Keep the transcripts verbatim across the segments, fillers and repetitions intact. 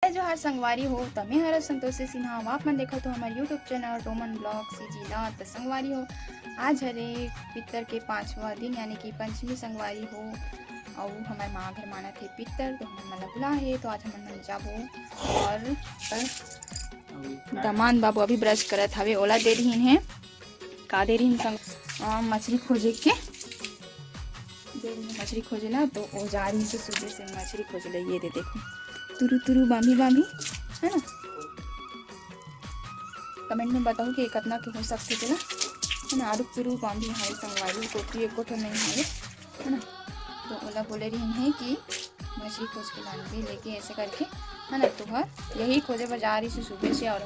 जोहार संगवारी हो, त मैं हरव संतोषी सिन्हा, अउ आप मन देखत हो हमर YouTube channel Roman blog CG ला। त संगवारी हो, आज हरे पितर के पांचवा दिन, यानी कि पंचमी संगवारी हो, अउ हमर माँ घर मानत हे पितर, तो हमन मन ला बुला हे, तो आज हमन मन जाबो। अउ दमांद बाबू अभी ब्रश करत हवे, ओला दे रहिन हे, का दे रहिन संग, अ, मछली खोजे के, दे रहिन मछली खोजे ला, तो ओ जा रहिन से सुबह से मछली खोजे ला। ये दे देखो, तुरु तुरु बांधी बांधी, है ना। कमेंट में बताओ कि कतना के हो सकथे तेला, है ना। आरुक तुरु बांधी हाय संगवारी, कोठी एको ठो नहीं हाय, है ना। तो ओला बोले रहिन हे कि मछली खोज के लानबे लेके, ऐसे करके, है ना। तो हर यही खोजे बर जा रहिस सुबह से, अउ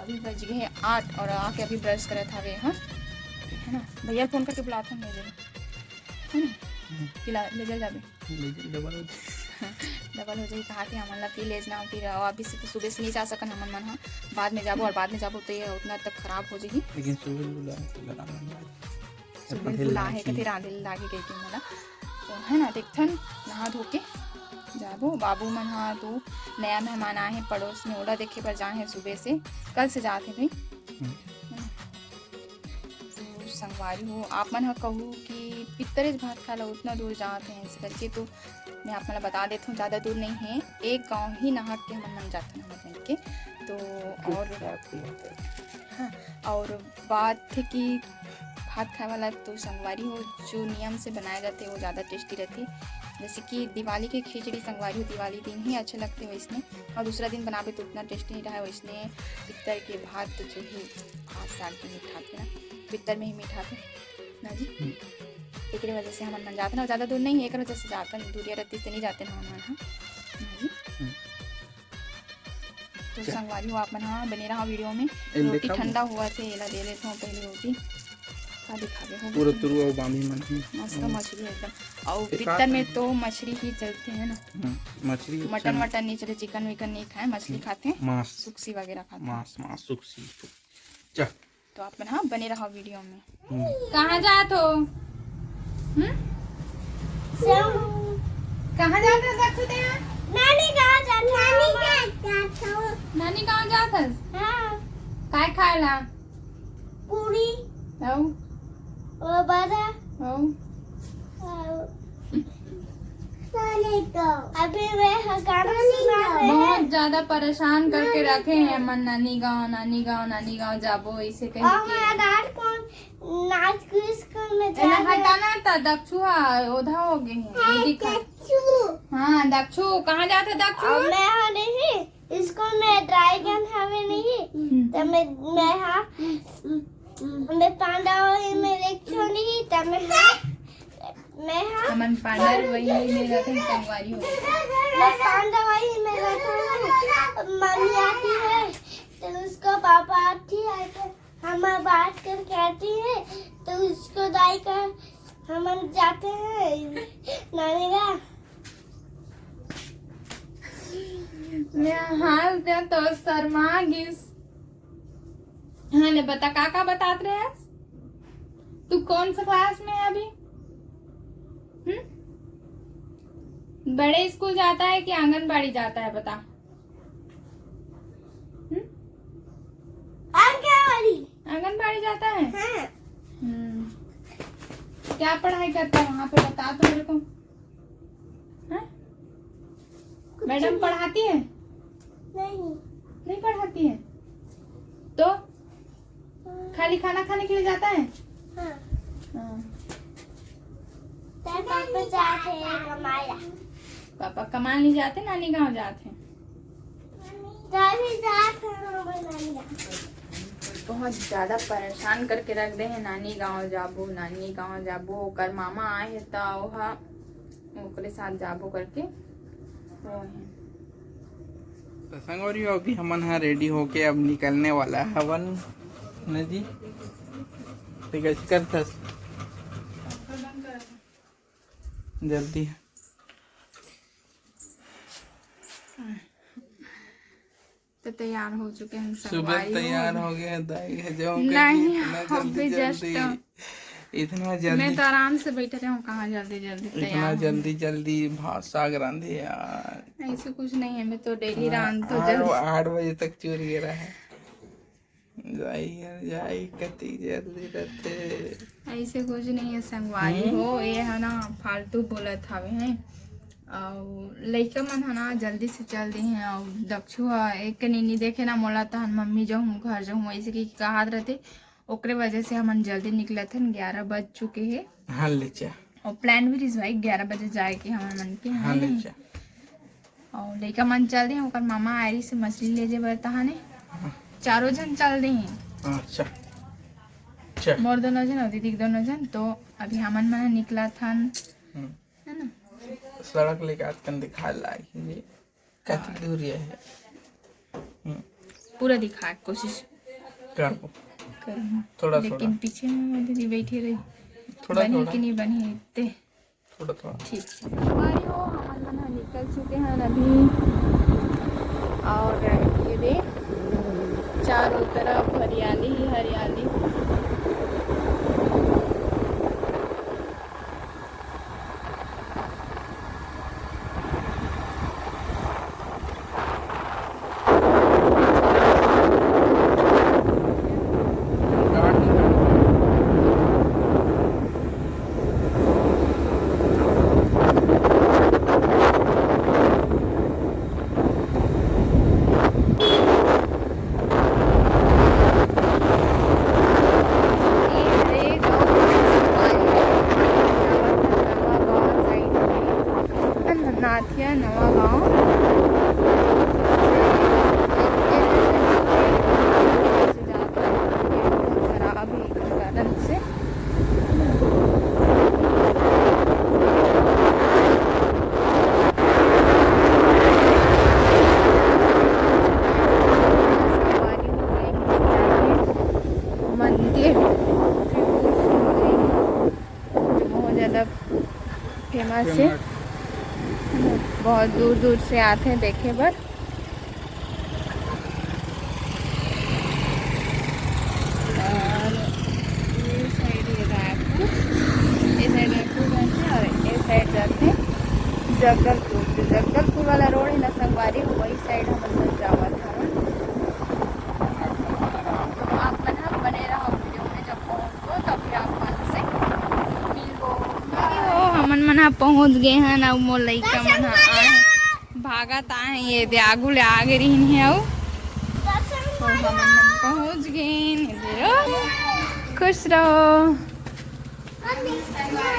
अभी बज गए हैं आठ, अउ आके अभी ब्रश करत हवे, हाँ, है ना। भैया फोन करके बुलात हन, ले जाबे, है ना, हम्म। कि ला, ले चल जाबे। ले, डबल हो जाए। डबल हो जाही, कहा कि हमन ला फिर ले जाना, फिर अउ अभी से तो सुबह से नहीं जा सकन हमन मन, हाँ, बाद में जाबो, अउ बाद में जाबो तो ये उतना तक खराब हो जाही। लेकिन सुबह बुला, बुला, सुबह बुला हे, कथे रांधे ला लागे कहिके मोला। तो है ना, देखथन, नहा धो के जाबो। बाबू मन हा तो नया मेहमान आए हैं पड़ोस में, ओला देखे बर जाए हैं सुबह से, कल से जात हे भाई। हम्म। है ना? तो संगवारी हो, आप मन हा कहू कि पितरेच भात खाए ला उतना दूर जात हैं, ऐसे करके तो मैं आप मन ला बता देत हूँ, ज़्यादा दूर नहीं है, एक गांव ही नहक के हमन मन जाथन हमर मन के। तो अउ, हाँ, अउ बात है कि भात खाए वाला तो संगवारी हो, जो नियम से बनाए जाथे, वो ज़्यादा टेस्टी रहथे। जैसे कि दिवाली के खिचड़ी संगवारी हो, दिवाली दिन ही अच्छे लगथे वैसने, अउ दूसरा दिन बनाबे तो उतना टेस्टी नहीं रहे वैसने। पितर के भात तो जो ही भात साग भी मीठाथे ना, पितर में ही मीठाथे ना जी। हम्म। एकरे वजह से हमन मन जाथन, अउ ज़्यादा दूर नहीं है, एकर वजह से जाथन, दूरिया रहती से नहीं जाथन हमन मन, हाँ ना जी। हम्म। तो चल। संगवारी हो, आप मन, हाँ, बने रहा वीडियो में। ए, रोटी देखा ठंडा हुआ थे, एला दे लेते हो पहले रोटी। का दिखावे हो पूरा गया? तुरु अउ बांधी मन ही। मस्त हम्म। मछली एकदम। अउ एक पितर में आध तो मछली ही चलते हैं ना। हम्म, मछली मटन अच्छा। वटन नहीं चले, चिकन विकन नहीं खाए, मछली हम्म, खाते हैं, मांस। सुक्सी वगैरह खाते हैं। मांस, मांस, सुक्सी। चल। तो आप मन, हाँ, बने रहा वीडियो में। हम्म। कहाँ जात हो? हम्म? कहाँ जात हो दक्षु ते? नानी गाँव जात, नानी गाँव जात हो। नानी गाँव जात हस? हाँ। काय खाए ला? पूरी। अउ? वो बड़ा। अउ? अउ? अभी मैं ह गाना सुना रहे हैं। बहुत ज्यादा परेशान करके रखे हैं मन, नानी गाँव, नानी गाँव, नानी गाँव जाबो, ऐसे कह और के। हमारा रात को नाच को स्कूल में एला जाना है। हटाना था, दक्षु हा, ओधा हो गए हैं, हाँ, ये दिखा। दक्षु। हाँ, दक्षु, कहाँ जात है दक्षु? और मैं हाँ नहीं, स्कूल में ड्राई गन हवे नहीं, हम्म। तो मैं, मैं हाँ, मैं पांडा वही में रिक्शा नहीं, तो मैं हाँ, मैं हाँ। हमन पांडा वही में रहते हैं, संगवारी हो। मैं पांडा वही में रहता हूँ। मम्मी आती है, तो उसको पापा आती है, तो हम बात करके आती है, तो उसको दाई का हमन जाते हैं नानी का। मैं हाल दे तो शर्मा गिस। हाँ, ले बता, का का बतात रहे हस? तू कौन सा क्लास में है अभी? हम्म? बड़े स्कूल जाता है कि आंगनबाड़ी जाता है, बता। हम्म? आंगनबाड़ी। आंगनबाड़ी जाता है? हाँ। हम्म। क्या पढ़ाई करता है वहाँ पे, बता तो मेरे को। हाँ? कुछ मैडम नहीं। पढ़ाती है? नहीं। नहीं पढ़ाती है? तो हाँ। खाली खाना खाने के लिए जाता है? हाँ। हाँ। तो पापा जाते हैं कमाए ला। पापा कमाने नहीं जाते, नानी गाँव जाते हैं। तो अभी जाते हैं नानी गाँव। बहुत ज़्यादा परेशान करके रख दे हैं, नानी गाँव जाबो, नानी गाँव जाबो। ओकर मामा आए हैं, तो ओहा ओकरे साथ जाबो करके वो है। तो संगवारी हो, अभी हमन हा रेडी होके अब निकलने वाला हवन न जी। तो कैसे करथस? जल्दी। तो तैयार हो चुके हैं सुबह संगवारी हो। तैयार हो गए हैं दाई, है जो नहीं, इतना जल्दी, अभी जस्ट जल्दी। इतना जल्दी? मैं तो आराम से बैठे रहूं, कहाँ जल्दी जल्दी इतना तैयार हों। जल्दी जल्दी भात साग रांधे यार। ऐसे कुछ नहीं है, मैं तो डेली हाँ, रांध तो आठ, जल्दी। आठ बजे तक चूर गे रहा है। जाई यार, जाई, कति जल्दी रहते। ऐसे कुछ नहीं है संगवारी हम्म। हो, ये है ना, फालतू बोलत हवे हैं। और लइका मन है ना, जल्दी से चल दे हैं। और दक्षु ह एक कनी नी देखे ना, मोला तहन मम्मी जाहूँ, घर जाहूँ, ऐसे कि कहात रहते। ओकरे वजह से हमन जल्दी निकलत हन, ग्यारह बज चुके हे। हाँ, ले चा। और प्लान भी रिस भाई, ग्यारह बजे जाए के हमन मन के हाँ, ले हैं। चा। और लइका मन चल दे, ओकर मामा आए रिस मछली ले जे बर तहाने। हाँ। चारों झन चल दे हैं। अच्छा। अच्छा। मोर दोनों झन और दीदी के दोनों झन, तो अभी हमन मन निकलत हन, हम्म। है ना? सड़क ले के आज कन दिखा लागी। कति दूर ये है? हम्म। पूरा दिखाए के कोशिश करबो। करबो। थोड़ा, लेकिन थोड़ा। पीछे में वो दीदी बैठी रही। थोड़ा, बनी थोड़ा। कि नहीं बनी इतने? थोड़ा, थोड़ा। ठीक। हमारी हो, हमन मन ह निकल चुके हैं अभी। और ये दे, चारों तरफ हरियाली ही हरियाली। नाथिया नवा गांव। खराब है, कारण से। मंदिर त्रिपुर सुंदरी, जो बहुत ज़्यादा फेमस है। बहुत दूर दूर से आते हैं देखे बर। और ये साइड ये रायपुर, ये साइड रायपुर जाते हैं और ये साइड जाते हैं जगदलपुर। जो जगदलपुर वाला रोड है ना संगवारी, वही साइड हम लोग जावत हवन। तो आप मन ह बने रहो वीडियो में, जब पहुंचबो तभी आप मन से मिलबो। ओ, हमन मन ह पहुंच गए हन, अउ मोर लइका मन ह आए। भागत आए, ये दे आगू ले आगे रहिन हे अउ। तो हमन मन पहुंच गेन, ये दे रो। खुश रहो।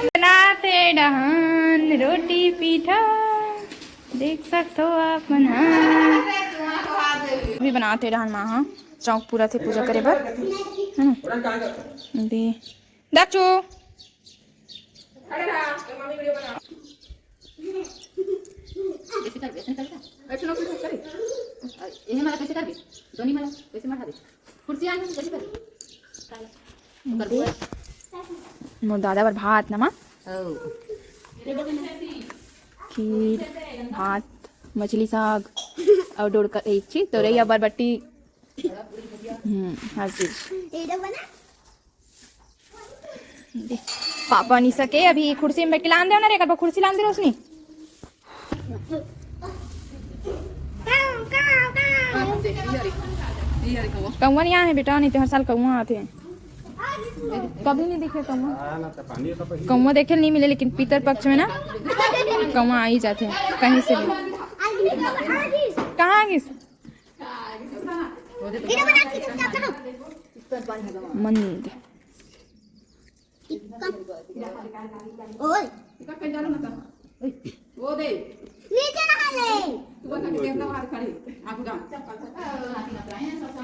बनाते डहन रोटी पीठा, देख सकते हो आप मन ह। अभी बनाते डहन माँ ह, चौक पूरा थे पूजा करे बर, है ना? दे दक्षु। कैसे करबे? ऐसे करबे? ऐसे ना कुछ करे। ये हमारा कैसे करबे? दोनी वाला कैसे मढ़ा दे? कुर्सी आने में कैसे करबे? ओकर बुआ। मोर दादा बर भात नमा। ओ। खीर, भात, मछली साग और डोड़का, एक चीज, तोरई, बरबट्टी। हम्म, हर चीज। पापा नहीं सके, अभी कुर्सी में बैठ के लान दे ना रे, करबा कुर्सी लान दे रोशनी। कौआ नहीं आए बेटा, नहीं तो हर साल कौआ आते हैं। कभी नहीं दिखे कौआ। कौआ देखे नहीं मिले, लेकिन पितर पक्ष में ना कौआ आ ही जाते हैं कहीं से भी। कहाँ आ गइस? मंद। ओए। नीचे नहा ले।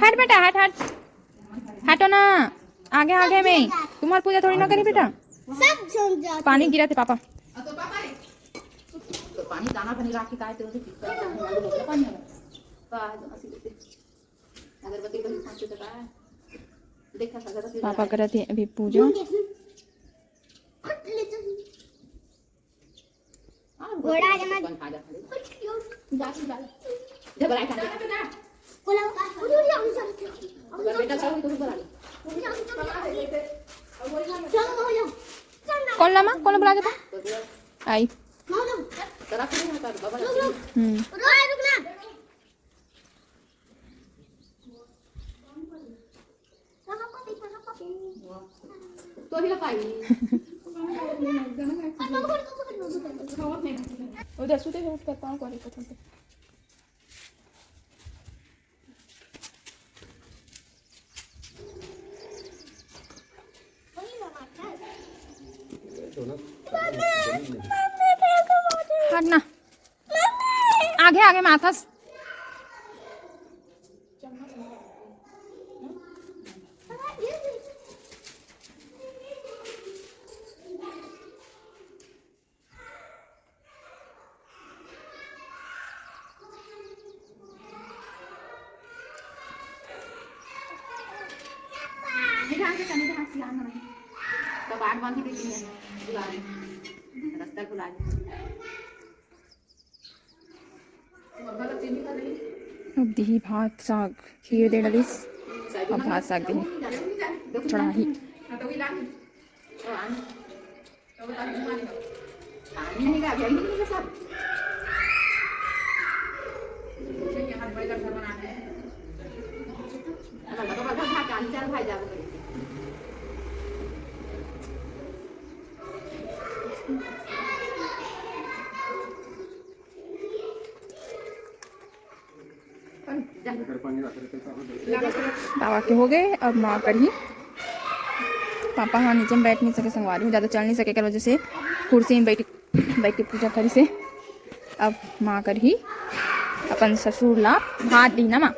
हट बेटा, हट, हट। हटो ना। आगे, आगे में। तुम्हार पूजा थोड़ी ना करी बेटा। सब झूम जाते। पानी गिरा थे पापा। तो पानी दाना पानी राखी काय तो पानी। अगरबत्ती तो पाँच सौ टका है। देखा था अगरबत्ती पापा करत हे अभी पूजा। घोड़ा जमा। जब राय खाने। बोला, उधर जाओ, उधर जाओ। अगर बेटा था, तो ऊपर आ गया। उधर जाओ, उधर जाओ। कौन लामा, कौन बुला के था? आई। हम्म। उधर सुते हैं, उठ कर पाँव को देखो तुम तो। हट ना। आगे, आगे माथा से। अब दिही भात साग, खीर दे डलिस। अब भात साग दिही, चढ़ाही। बाबा के हो गए, अब माँ करही। पापा हाँ नीचे में बैठ नहीं सके संगवारी हो, ज़्यादा चल नहीं सके, एकर वजह से कुर्सी में बैठ, बैठ के पूजा करिसे। अब माँ करही अपन ससुर ला भात दी ना माँ।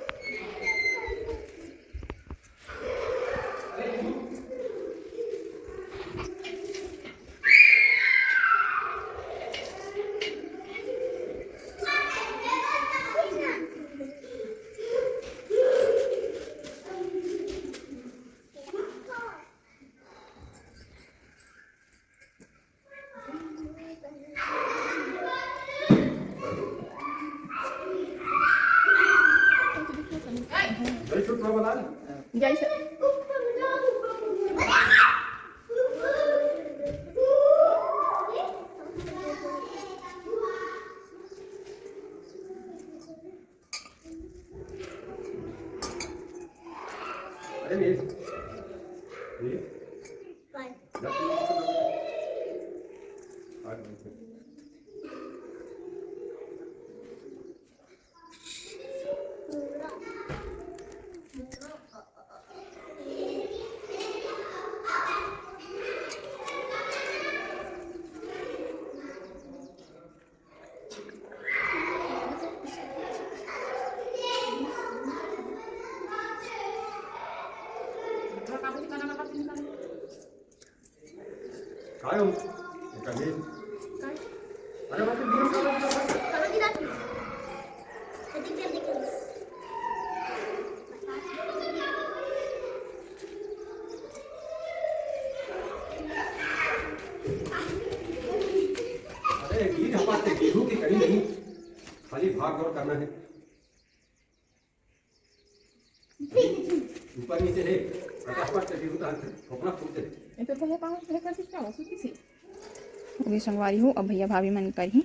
अरे, गिर हमारे गेहूं की कड़ी नहीं, खाली भाग दौड़ करना है। ऊपर नीचे है, फटाफट से गिर उतार, ठोकना फूट जाए। ये तो भैया पाँव लेकर के क्या हो, सुखी सी। अभी संगवारी हो, अब भैया भाभी मन करही,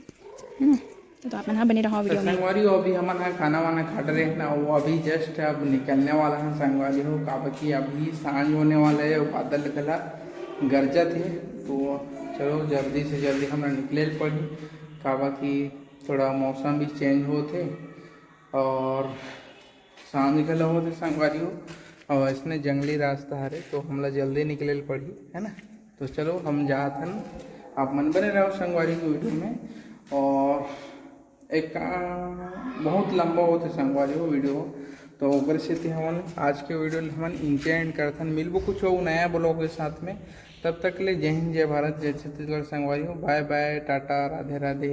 है ना? तो, तो आप मन हा बने रहो तो वीडियो में। संगवारी हो, अभी हमन हा खाना वाना खा रहे हैं ना, वो अभी just अब निकलने वाला है संगवारी हो, काबर कि अभी सांझ होने वाला है, बादल घला गरजत है। तो चलो जल्दी से जल्दी हमन निकले पड़ी, काबर कि थोड़ा मौसम भी change होत है और सांझ घला होत है संगवारी हो, और इसने जंगली रास्ता हरे, तो हमला जल्दी निकले ल पड़ही, है ना। तो चलो हम जात हन, आप मन बने रहो संगवारी के वीडियो में। और एक, आ, बहुत लंबा होत है संगवारी हो वीडियो, तो ओकर सेती हमन आज के वीडियो ल हमन इनके end करथन। मिलबो कुछ वो नया vlog के साथ में, तब तक के लिए जय हिंद, जय भारत, जय छत्तीसगढ़ संगवारी हो। Bye bye, Tata, Radhe Radhe.